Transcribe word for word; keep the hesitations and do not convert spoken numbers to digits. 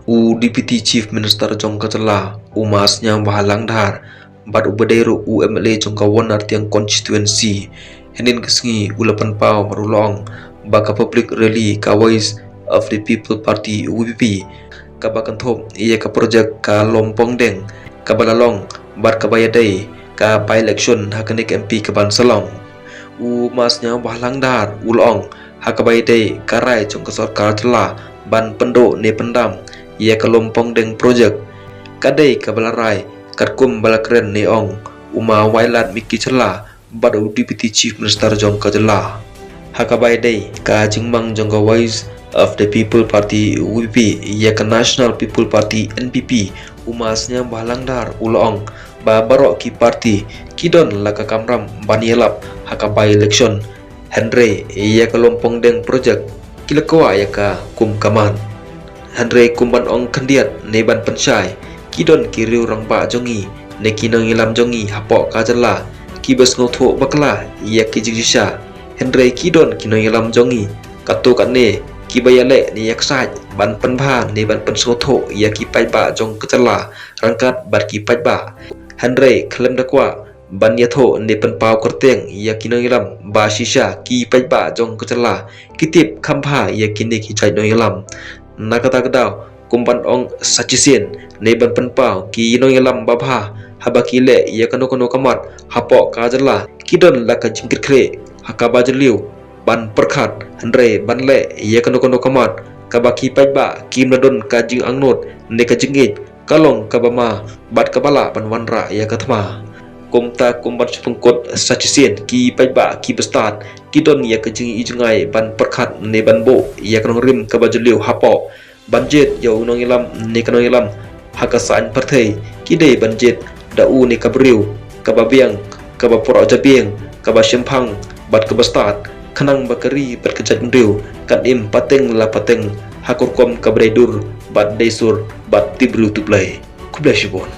U Deputy Chief Minister jong ka jylla, u Ma Sniawbhalang Dhar, bad uba dei ruh u M L A jong ka Mawkyrwat Constituency, hynnin ka sngi u la pynpaw bad u la ong ba ka public rally ka Voice of the People Party, V P P, kaba kynthup ïa ka project ka Lumpongdeng, kaba la long bad kaba ïadei ka by-election ha kane ka M P kaban sa long. U Ma Sniawbhalang Dhar u la ong, ha kaba ïadei ka rai jong ka sorkar jylla ban pynduh ne pyndam ïa ka Lumpongdeng project, ka dei kaba la rai katkum ba la kren ne ong u Ma Wailadmiki Shylla, bad u Deputy Chief Minister jong ka jylla. Ha kaba ïadei ka jingmang jong ka Voice of the People Party, V P P, ïa ka National People Party, N P P, u Ma Sniawbhalang Dhar u la ong ba baroh ki party ki don la ka kamram ban ïalap ha ka by-election, hynrei ïa ka Lumpongdeng project ki la kwah ïa ka kum ka mat. Hynrei kum ban ong khyndiat ne ban pynshai, ki don ki riew rangbah jong ngi ne ki nongïalam jong ngi hapoh ka jylla kiba sngewthuh bakla ïa ki jingshisha. Hynrei ki don ki nongïalam jong ngi katto katne kiba ïaleh ne ïaksaid ban pynbha ne ban pynsngewthuh ïa ki paidbah jong ka jylla ryngkat bad ki paidbah. Hynrei khlem da kwah ban ïathuh ne pynpaw kyrteng ïa ki nongïalam ba shisha ki paidbah jong ka jylla ki tip kham bha ïa kine ki jait nongïalam. Na kata ka daw, kum ban ong sa shisien ne ban pynpaw ki nongïalam babha, haba ki leh ïa kano kano ka mat hapoh ka jylla, ki don la ka jingkitkhlieh ha kaba jylliew ban pyrkhat, hynrei ban leh ïa kano kano ka mat kaba ki paidbah kim la don ka jingangnud ne ka jingïeit, ka long kaba ma bad kaba lah ban wanrah ïa ka thma. Kumta kum ban shu pynkut sa shisien, ki paidbah kiba stad ki don ïa ka jingïohi jngai ban pyrkhat ne ban buh ïa ka nongrim kaba jylliew hapoh. Ban jied ïa u nongïalam ne ka nongïalam ha ka saiñ pyrthei, ki dei ban jied da u ne ka briew kaba biang, kaba pura jabieng, kaba shemphang bad kaba stad, khnang ba ka ri bad ka jaitbynriew kan im pateng la pateng ha ka rukom kaba dei dur bad dei sur bad tip briew tip Blei. Khublei shibun.